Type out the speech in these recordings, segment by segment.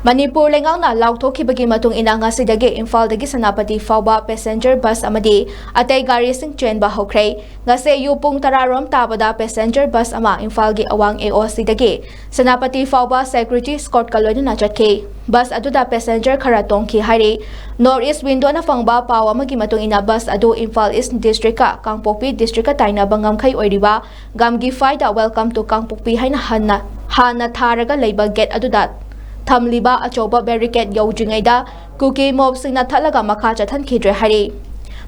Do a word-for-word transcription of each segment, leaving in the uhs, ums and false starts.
ꯃꯅꯤꯄꯨꯔ ꯂꯩꯉꯥꯛꯅ ꯂꯥꯎꯊꯣꯛꯈꯤꯕꯒꯤ ꯃꯇꯨꯡ ꯏꯟꯅ ꯉꯁꯤꯗꯒꯤ ꯏꯝꯐꯥꯜꯗꯒꯤ ꯁꯦꯅꯥꯄꯇꯤ ꯐꯥꯎꯕ passenger bus ꯑꯃꯗꯤ ꯑꯇꯩ ꯒꯥꯔꯤꯁꯤꯡ ꯆꯦꯟꯕ ꯍꯧꯈ꯭ꯔꯦ꯫ ꯉꯁꯤ ꯑꯌꯨꯛ ꯄꯨꯡ ꯇꯔꯥ ꯔꯣꯝ ꯇꯥꯕꯗ passenger bus ꯑꯃ ꯏꯝꯐꯥꯜꯒꯤ ꯑꯋꯥꯡ A O Cꯗꯒꯤ ꯁꯦꯅꯥꯄꯇꯤ ꯐꯥꯎꯕ security escortꯀ ꯂꯣꯏꯅꯅ ꯆꯠꯈꯤ꯫ Bus ꯑꯗꯨꯗ passenger ꯈꯔ ꯇꯣꯡꯈꯤ ꯍꯥꯏꯔꯤ꯫ North East Windowꯅ ꯐꯪꯕ ꯄꯥꯎ ꯑꯃꯒꯤ ꯃꯇꯨꯡ ꯏꯟꯅ bus ꯑꯗꯨ ꯏꯝꯐꯥꯜ East Districtꯀ ꯀꯥꯡꯄꯣꯛꯄꯤ Districtꯀ ꯇꯥꯏꯅꯕ ꯉꯝꯈꯩ ꯑꯣꯏꯔꯤꯕ Gamgifyꯗ Welcome to ꯀꯥꯡꯄꯣꯛꯄꯤ ꯍꯥꯏꯅ ꯍꯟꯅ ꯍꯥꯟꯅ ꯊꯥꯔꯒ ꯂꯩꯕ gate ꯑꯗꯨꯗ ꯊꯝꯂꯤꯕ ꯑꯆꯧꯕ barricade ꯌꯧꯗ꯭ꯔꯤꯉꯩꯗ ꯀꯨꯀꯤ mobꯁꯤꯡꯅ ꯊꯠꯂꯒ ꯃꯈꯥ ꯆꯠꯍꯟꯈꯤꯗ꯭ꯔꯦ ꯍꯥꯏꯔꯤ꯫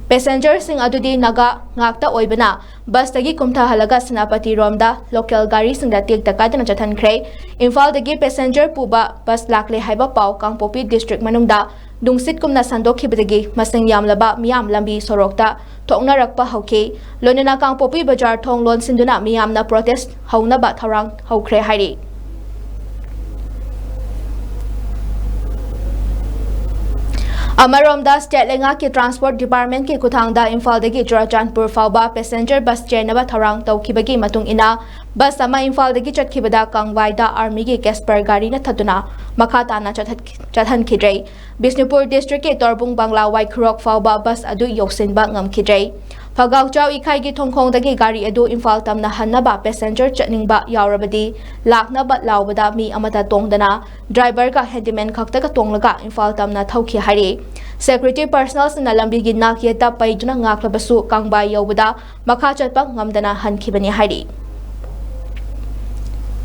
Passengerꯁꯤꯡ ꯑꯗꯨꯗꯤ ꯅꯥꯒꯥ ꯉꯥꯛꯇ ꯑꯣꯏꯕꯅ busꯇꯒꯤ ꯀꯨꯝꯊꯍꯜꯂꯒ ꯁꯦꯅꯥꯄꯇꯤꯔꯣꯝꯗ local ꯒꯥꯔꯤꯁꯤꯡꯗ ꯇꯦꯛꯇ ꯀꯥꯏꯗꯅ ꯆꯠꯍꯟꯈ꯭ꯔꯦ꯫ ꯏꯝꯐꯥꯜꯗꯒꯤ passenger ꯄꯨꯕ bus ꯂꯥꯛꯂꯦ ꯍꯥꯏꯕ ꯄꯥꯎ ꯀꯥꯡꯄꯣꯛꯄꯤ district ꯃꯅꯨꯡꯗ ꯅꯨꯡꯁꯤꯠꯀꯨꯝꯅ ꯁꯟꯗꯣꯛꯈꯤꯕꯗꯒꯤ ꯃꯁꯤꯡ ꯌꯥꯝꯂꯕ ꯃꯤꯌꯥꯝ ꯂꯝꯕꯤ ꯁꯣꯔꯣꯛꯇ ꯊꯣꯛꯅꯔꯛꯄ ꯍꯧꯈꯤ꯫ ꯂꯣꯏꯅꯅ ꯀꯥꯡꯄꯣꯛꯄꯤ ꯕꯖꯥꯔ ꯊꯣꯡ ꯂꯣꯟꯁꯤꯟꯗꯨꯅ ꯃꯤꯌꯥꯝꯅ protest ꯍꯧꯅꯕ ꯊꯧꯔꯥꯡ ꯍꯧꯈ꯭ꯔꯦ ꯍꯥꯏꯔꯤ꯫ ꯑꯃꯔꯣꯝꯗ, state ꯂꯩꯉꯥꯛꯀꯤ transport departmentꯀꯤ ꯈꯨꯠꯊꯥꯡꯗ ꯏꯝꯐꯥꯜꯗꯒꯤ ꯆꯨꯔꯆꯥꯟꯄꯨꯔ ꯐꯥꯎꯕ passenger bus ꯆꯦꯟꯅꯕ ꯊꯧꯔꯥꯡ ꯇꯧꯈꯤꯕꯒꯤ ꯃꯇꯨꯡ ꯏꯟꯅ, bus ꯑꯃ ꯏꯝꯐꯥꯜꯗꯒꯤ ꯆꯠꯈꯤꯕꯗ ꯀꯪꯕꯥꯏꯗ armyꯒꯤ Casper ꯒꯥꯔꯤꯅ ꯊꯠꯇꯨꯅ ꯃꯈꯥ ꯇꯥꯅ ꯆꯠꯍꯠ-, ꯆꯠꯍꯟꯈꯤꯗ꯭ꯔꯦ꯫ ꯕꯤꯁꯅꯨꯄꯨꯔ districtꯀꯤ ꯇꯣꯔꯕꯨꯡ ꯕꯪꯂꯥ ꯋꯥꯏꯈꯨꯔꯣꯛ ꯐꯥꯎꯕ bus ꯑꯗꯨ ꯌꯧꯁꯤꯟꯕ ꯉꯝꯈꯤꯗ꯭ꯔꯦ꯫ ꯐꯒꯥꯎꯆꯥꯎ ꯏꯈꯥꯏꯒꯤ ꯊꯣꯡꯈꯣꯡꯗꯒꯤ ꯒꯥꯔꯤ ꯑꯗꯨ ꯏꯝꯐꯥꯜ ꯇꯝꯅ ꯍꯟꯅꯕ passenger ꯆꯠꯅꯤꯡꯕ ꯌꯥꯎꯔꯕꯗꯤ ꯂꯥꯛꯅꯕ ꯂꯥꯎꯕꯗ ꯃꯤ ꯑꯃꯠꯇ ꯇꯣꯡꯗꯅ driverꯒ handyman ꯈꯛꯇꯒ ꯇꯣꯡꯂꯒ ꯏꯝꯐꯥꯜ ꯇꯝꯅ ꯊꯧꯈꯤ ꯍꯥꯏꯔꯤ꯫ Security personnelꯁꯤꯡꯅ ꯂꯝꯕꯤꯒꯤ ꯅꯥꯛ ꯌꯦꯠꯇ ꯄꯩꯗꯨꯅ ꯉꯥꯛꯂꯕꯁꯨ ꯀꯪꯕꯥꯏ ꯌꯧꯕꯗ ꯃꯈꯥ ꯆꯠꯄ ꯉꯝꯗꯅ ꯍꯟꯈꯤꯕꯅꯤ ꯍꯥꯏꯔꯤ꯫